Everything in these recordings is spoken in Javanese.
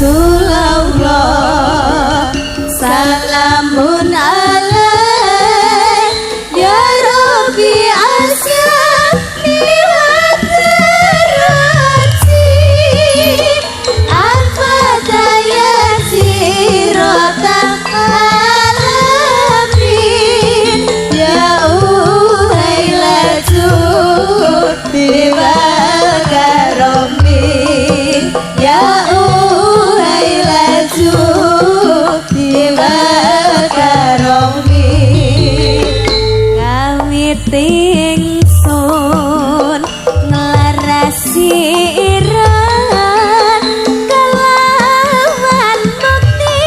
Rasulullah salamun alaik ya Rabbi asyami wa karati al-fataya sirata alamin ya uhailatu biwal karami ya uhailatu biwal karami kawit ingsun nglarasi iran kelawan mukti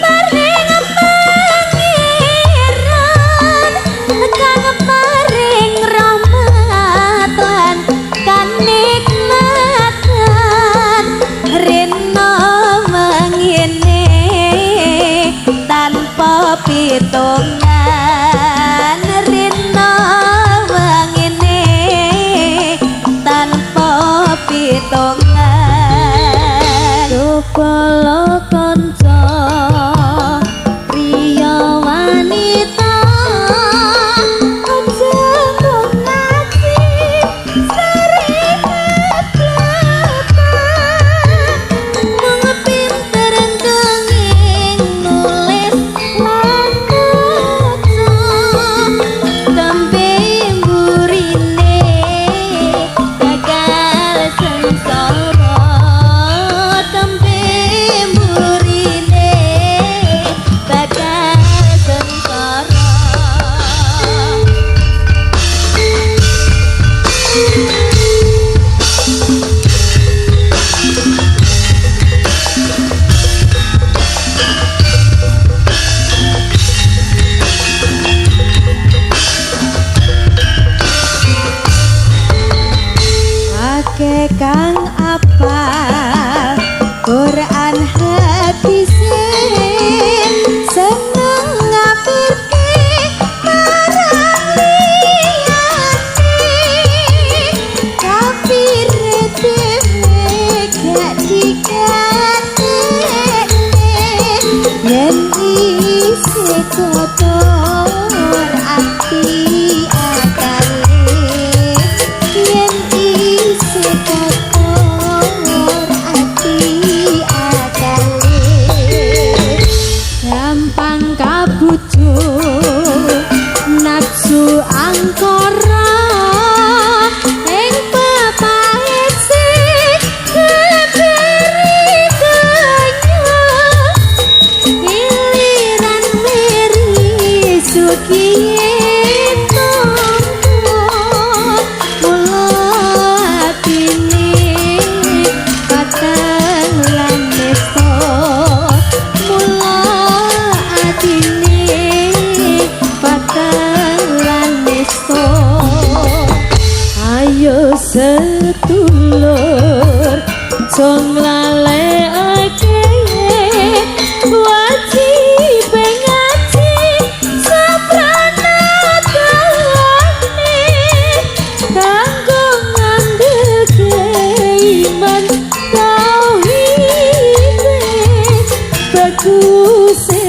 paring pangeran kang paring rahmat lan kanikmatan rena mangene tanpa pitungan rena mangene tanpa pitungan kepala kanca priya wanita aja mung ngaji sering belakan mung pinter dongeng nulis lan maca tembe mburine bakal sengsara tembe mburine bakal sengsara. Akeh kang apal Quran hadise seneng ngapirke marang liyane kafir dhewe gak dikatekne yen isih kotor ati akale yen isih kotor ati akale gampang kabujuk nafsu angkara ing bapae sing keberi donya giliran meri sugihe tangga mula atine patang lan nesta mula atine patang lan nesta. Ayo sedulur jong lalekake wajib ngaji sapranatane kanggo ngandelke iman tauhid baguse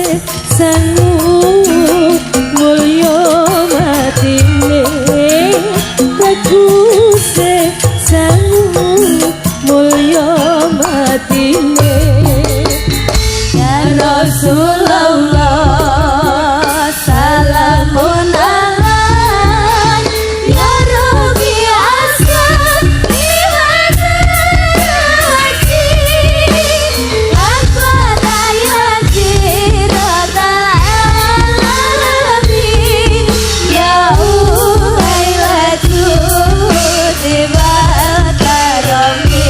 sangu mulya matine baguse sangu mulya matine ya Rasulullah salamun alaik ya Rabbi asyabi wa tarati al-fataya siratal alamin ya uhailatu tibal karami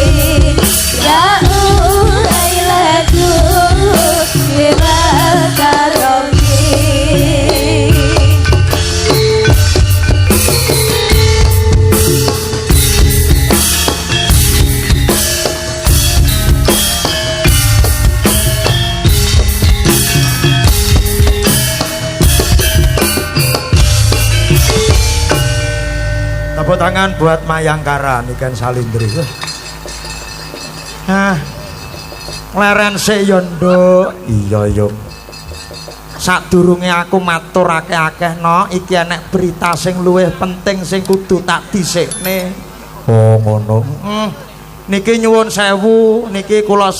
ya uhailatu tibal karami. Tepuk tangan buat Mayangkara Niken Salindri. Ah. Leren sik ya, Nduk. Iya, Yung. Sadurunge aku matur akeh-akeh no, iki enek berita sing luwih penting sing kudu tak dhisikne. Oh, ngono. Niki nyuwun sewu, niki kula.